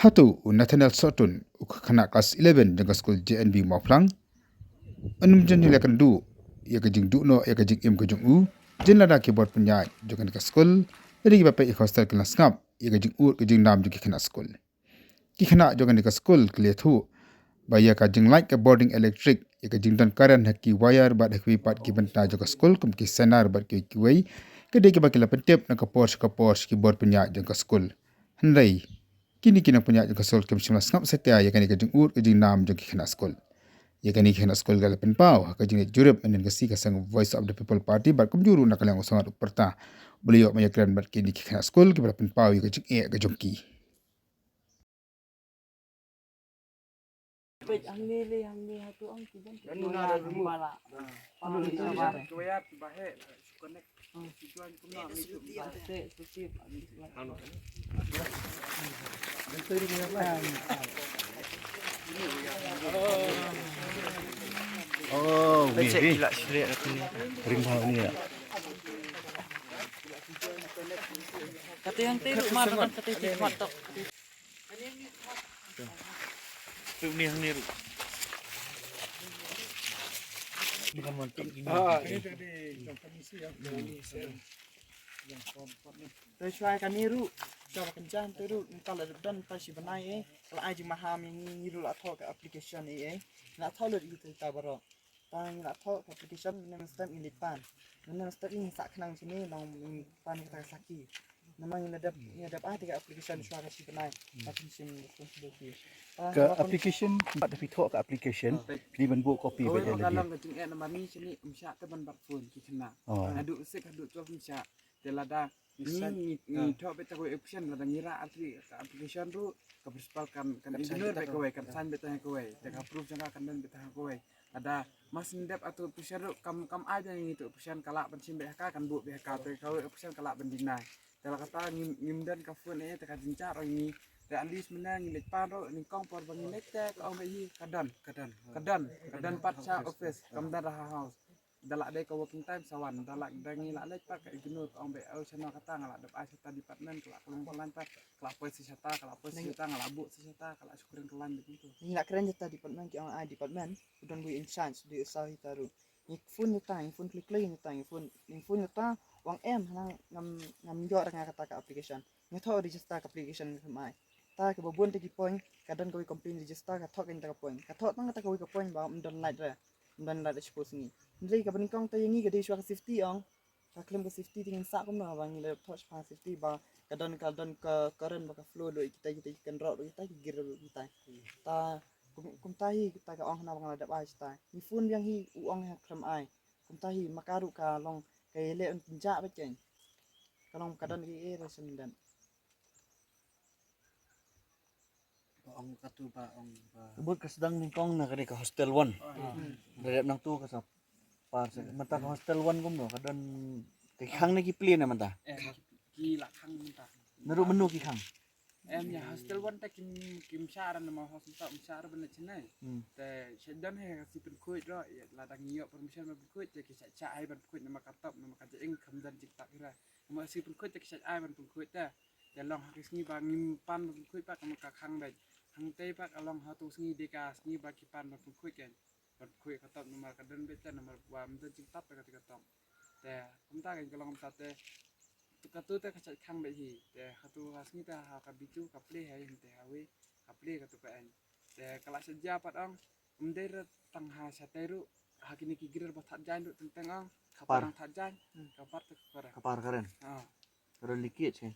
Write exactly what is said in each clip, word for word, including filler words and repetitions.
Hato u Nathaniel Sotun, u khynnah klas eleven jong ka skul J N B Mawphlang, un ym jin ïa ka jingduh, ïa ka jingduh noh ïa ka jingim ka jong u, jin lada ki bor pynïaid jong kane ka skul, lada kiba peit ïa ka hostel ki la sngap ïa ka jingud ka jingnam jong ki khynnah skul. Ki khynnah jong kane ka skul ki la ïathuh ba ïa ka jinglait ka bording electric, ïa ka jingdon current ha ki wire bad ha kiwei pat ki bynta jong ka skul kum ki sonar bad kiwei kiwei, ka dei kaba ki la pyntip na ka por sha ka por sha ki bor pynïaid jong ka skul. Hynrei kine ki nongpynïaid jong ka skul kim shym la sngap satia ïa kane ka jingud ka jingnam jong ki khynnah skul. Ïa kane ki khynnah skul ki la pynpaw ha ka jingleit jurip mynhynnin ka sngi ka seng Voice of the People Party bad kumjuh ruh na ka liang u samla u pyrta ba la ïoh ban ïakren bad kine ki khynnah skul kiba la pynpaw ïa ka jingeh ka jong ki. Oh, wih, wih. Ring bha ni ya. Kata yang tiru mar kan kata tiru matok. Ruh ni hang ni ruh. Bukan montok ini. Ah, ini tadi yang komisi yang komisi yang keempat ni. Te shwa kane ruh, shwa ba kynja te ruh, ngi la dep don ta shi bnai eh. Ka la ai jingmaham ïa ngi, ngi ruh la thoh ka application eh eh. La thoh lut ïa kita baroh. Ta ngi la thoh ka application, mynne mynstep ngi leit pan. Mynne mynstep ngi sah khnang shane, long ngi pan ïa kata ka saki. Namar ngi la dep, ngi la dep ai ta ka application shwa ka shi bnai. Ka pynshim responsibility. Ta Ka ngi la pyn- application, pat da phi thoh ka application, dei ban buh copy Kawei bad ka ïa lade. Long ka jingeh namar ngi shane, ym shah te ban bat phone ki khynnah. Oh. Haduh six, haduh twelve ym shah. Te lada ngi, ngi, ngi thoh beit ta kawei application, lada ngi rah artylli ka application ruh, ka principal kan, kan ignore beit kawei, kan sign beit tang kawei. Te ka proof jong ka kan don beit tang kawei. Lada mas ngin dep atu application ruh, kam, kam ai jong ngi tu application, ka lah ban shim beit ha ka, kan buh beit ha ka, te kawei application ka lah ban deny. Te la kata ngim, ngim don ka phone eh, te ka jynjar ngi. Te at least mynne ngi leit pan ruh, nyngkong por ba ngi leit te ka ong beit hi ka don. Ka don. Ka don. Ka don pat sha office, kam don ha house. Da lah dei ka working time sa wan, da lah da ngi lah leit pat ka ignore ka ong beit, oh shano kata nga lah dep ai shata department, ka lah khlem khlaiñ pat, ka lah poi shata, ka lah poi shata, nga lah buh shata, ka lah shu kren khlaiñ beit tu. Ngi lah kren shata department ki ong ai department, u don u in charge, dei u saw hi ta ruh. Ngi phone ïa ta, ngi phone klik klik ïa ta, ngi phone, ngi phone ïa ta, u ong em, hana ngam, ngam ïoh ra nga kata ka application. Ngi thoh register ka application ngi khlem ai. Ta kaba bun te ki point, ka don kawei complaint register, ka thoh kane ta ka point. Ka thoh tang kata kawei ka point ba ym don light re. Ym don light re shiphew sngi. Hynrei kaba nyngkong te ïa ngi ka dei shwa ka safety ong. Ka khlem ka safety te ngin sah kumno ba ngi la thoh shwa ka safety ba ka don, ka don ka current ba ka flow lut ïa kita, kita ki kynroh lut ïa kita, ki gear lut ïa kita. Ta kum, kumta hi kita ka ong hana ba nga la dep ai shata. Ngi phone biang hi u ong ha khlem ai. Kumta hi ma ka ruh ka long ka ïaleh un pynjah beit kein. Ka long ka don ka ïa re shen den. Ba ong katu ba ong ba. Ka bud ka sdang nyngkong na kane ka hostel one. Ka dep nangtu ka sa par sa. Mynta ka hostel one kumno ka don ki khang ne ki plie ne mynta? Eh, ki la khang mynta. Naduh mynno ki khang? Em, ïa hostel one te kim, kim shah ra namar hostel te ym shah ra ban leit shane. Hmm. Te sha don hi ka shi pynkhuid ruh, ïa lada ngi ïoh permission ban pynkhuid te ki shah shah hi ban pynkhuid namar ka top namar ka jingim kham don jingtap hi ra. Namar shi pynkhuid te ki shah ai ban pynkhuid te. Te long ha ki sngi ba ngim pan ban pynkhuid pat ka ma ka khang beit. Hangtei pat ka long ha tu sngi dei ka sngi ba ki pan ban pynkhuid kein. Ban pynkhuid ka top namar ka don beit te namar ba ym don jingtap te ka ti ka top. Te kumta kein ka long kumta te. Tu ka tu te ka shah khang beit hi. Te ha tu ha sngi te ha ka bitu ka plie ha hi te ha wi ka plie ka tu ka en. Te ka la shah jia pat ong. Ym dei re tang ha shatei ruh, ha kine ki gear ba thad jaiñ ruh teng teng ong, ka par. Ka par thad jaiñ, hmm, ka par te ka kore. Ka par karen. Ah. Ka don leakage ke.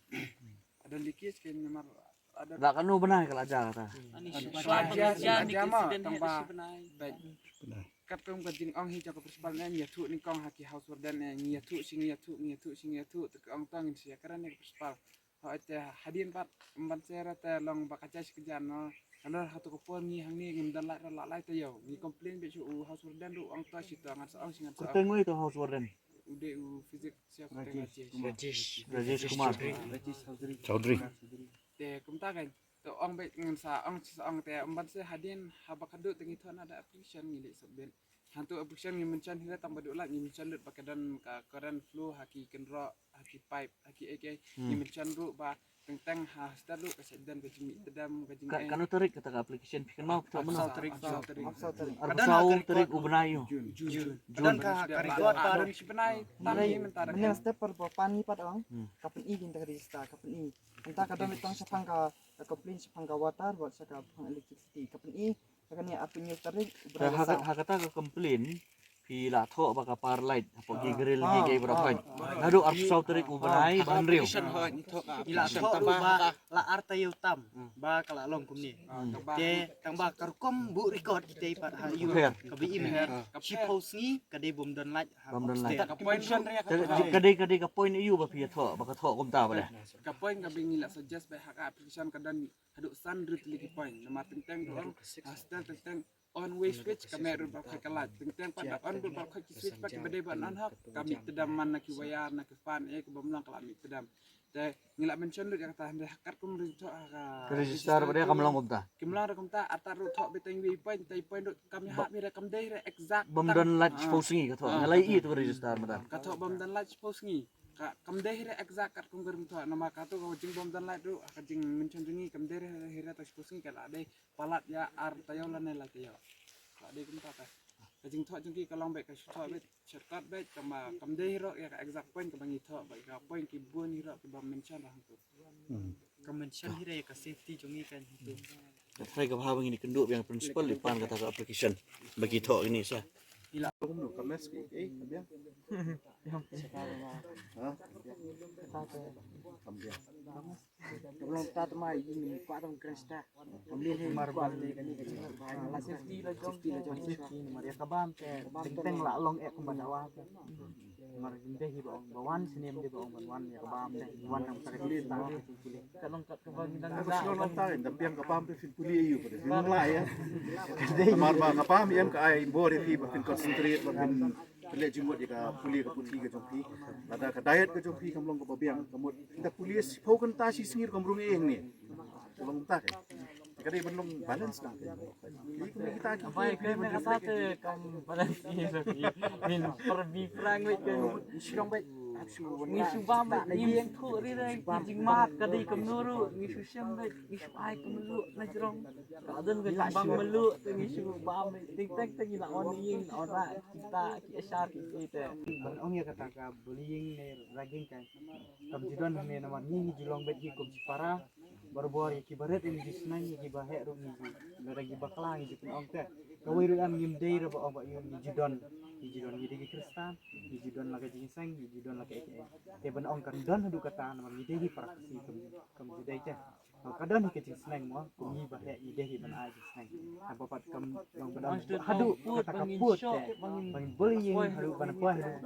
Ka don leakage ke namar ada. La kano bnai ka la jia kata. Ani shwa jia, jia ni incident tang ba. Beit. Katkum ka jingong hi jong ka principal ne, ngi ïathuh nyngkong ha ki house warden ne, ngi ïathuh shi ngi ïathuh, ngi ïathuh shi ngi ïathuh, te ka ong tang ngin sa ïakren ne ka principal. Hooid te hadien pat, ym ban sher te long ba ka jia shi ka jia no. Ka long hato ka por ngi hangne ngim don light ra la light te ïoh. Ngi complain beit sha u house warden ruh ong to shi to ngan sa ong shi ngan sa ong. Kyrteng uei to house warden? U dei u physics sir, kyrteng Rajesh. Rajesh. Rajesh Kumar. Rajesh Chaudhary. Chaudhary. Te kumta kein. To ong beit ngan sa ong shi sa ong te ym ban sher hadien haba khadduh te ngi thoh na da application ngi leit submit. Hangtu application ngi mention hi tang ba duh lah, ngi mention lut ba ka don ka current flow ha ki kynroh, ha ki pipe, ha ki ei ei. Ngi mention ruh ba teng teng ha hostel ruh ka sdang ka jingmih tdem ka jing. Ka ei. Kano tarik kata ka application phi kynmaw? Arphew saw tarik. Arphew saw tarik. Arphew saw tarik u bnai ïoh. June. June. Ka don ka record ba don shi bnai. Tang ngi mynta mynne step par ba pan ngi pat ong. Ka pyni kin ta register ka pyni. Mynta ka don tang shaphang ka complain shaphang ka water bad shaphang electricity ka pyni. Ka kane arphew hynñiew tarik u bnai. Ha kata ka complain phi la thoh ba ka power light hapoh ki grill ki ki bra phain. Naduh arphew saw tarik u bnai ba hynriew. Ngi la thoh ba la ar taïew tam ba ka la long kumne. Te tang ba ka rukom buh record kita pat ha ïu ka ba im shiphew sngi ka dei bym don light ha. Bym don light. Ka point ka dei ka dei ka point ïu ba phi thoh ba ka thoh kumta ba dei. Ka point ka ba ngi la suggest ba ha ka application ka don haduh san rit li ki point. Namar teng teng ruh ong hostel teng teng on way switch ka meh ruh ba khoi ka light. Teng teng pat da on ruh ba khoi ki switch pat ki ba dei ba on hok ka mih tdam man na ki wire na ki fan eh ka bym long ka la mih tdam. Te ngi la mention ruh ïa kata hynrei ha katkum ring thoh ha ka register ba dei kam long kumta. Kim long ruh kumta artat ruh thoh ba teng wei point tei point ruh kam ïa ha ba kam dei re exact. Bym don light shiphew sngi ka thoh. Ngi la ïohi tu register mynta. Ka thoh bym don light shiphew sngi. Ka kam dei hi re exact katkum ka ring thoh namar katu ka jingbym don light ruh ka jingmynchong jong ngi kam dei hi re ta shiphew sngi ka la dei palat ïa ar taïew lane lai taïew. Ka la dei kumta ta. Ka jingthoh jong ki ka long beit ka shu thoh beit shortcut beit kama kam dei hi ruh ïa ka exact point kaba ngi thoh beit ka point ki bun hi ruh kiba mention ruh hangtu. Ka mention hi re ïa ka safety jong ngi kan hangtu. Ka trai ka bha ba ngin ïakynduh biang principal i pan kata ka application ba ki thoh kine sa. Ila kumno ka mes ki ei ka biang. Ha? Ka biang. Ka biang ta ta mai yin ni kwa tang kren sta. Ka biang ni mar ba ni ka ni ka jing. La safety la jong safety la jong safety ni mar ïa ka bam te teng teng la long ek kumba dawa. Mar ngim dei hi ba ong ba wan snem dei ba ong ban wan ïa ka bam dei wan nang sa ka jingpule. Ka long kat ka bam nang sa. Ka long kat ka bam te phin pule ïa u ka dei phin long lai ïa. Mar ba nga bam ïa ka ai bor ïa phi ba phin concentrate ba phin pule jingmut ïa ka pule ka puthi ka jong phi. Lada ka diet ka jong phi kam long kaba biang ka mut da pule sipho kan ta shi sngir kam rung eng ne. Long ta. Ka dei ban long balance lang. Ni kumne kita ki bai ka me kata te kam balance ni so ki. Min per bi prang wei ke. Ngi shu bam wei ngi shu bam wei ngi shu ri re ki jingmat ka dei kam nuru ngi shu shem wei ngi shu ai kam nuru na jrong. Ka don ka jingbam malu te ngi shu bam wei ting teng teng ila on ing on ra kita ki ashar ki te. Ban ong ïa kata ka bullying ne ragging ka kam ju don ne namar ngi ngi ju long bet ngi kum para. Barabor ïa kiba rit ngi ju sneng ïa kiba heh ruh ngi ju lada kiba kla ngi ju pynong te. Kawei ruh em ngim dei ruh ba ong ba ïa ngi ju don ngi ju don ngi dei ki Khristan ngi ju don la ka jingseng ngi ju don la ka ei ei. Te ban ong kan don haduh kata namar ngi dei ki para Khasi kam kam ju dei te. Ka don hi ka jingsneng mo kum ngi ba heh ngi dei hi ban ai jingsneng. Haba pat kam long ba don haduh kata ka put te ban bullying haduh ban poi haduh.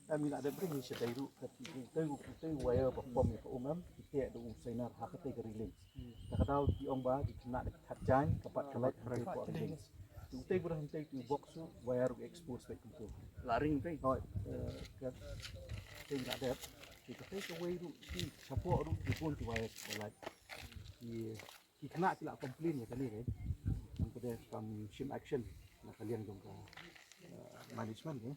Em, ngi la dep ring ngi sha dei ruh ka tei u tei u wire ba pom ïa ka um em ki tei da u sainar ha ka tei ka railing. Ta ka daw ki ong ba ki khynnah da ki khat jaiñ ka pat ka light ha ka railing. U tei bu da hangtei u box u wire u expose beit kumtu. La ring tei. Hoi, eh, ka tei la dep. Ki ka tei ka wei ruh ki shapoh ruh ki bun ki wire ba light. Ki Ki khynnah ki la complain ïa kane re. Nang ka dei kam shim action na ka liang jong ka, eh, management re.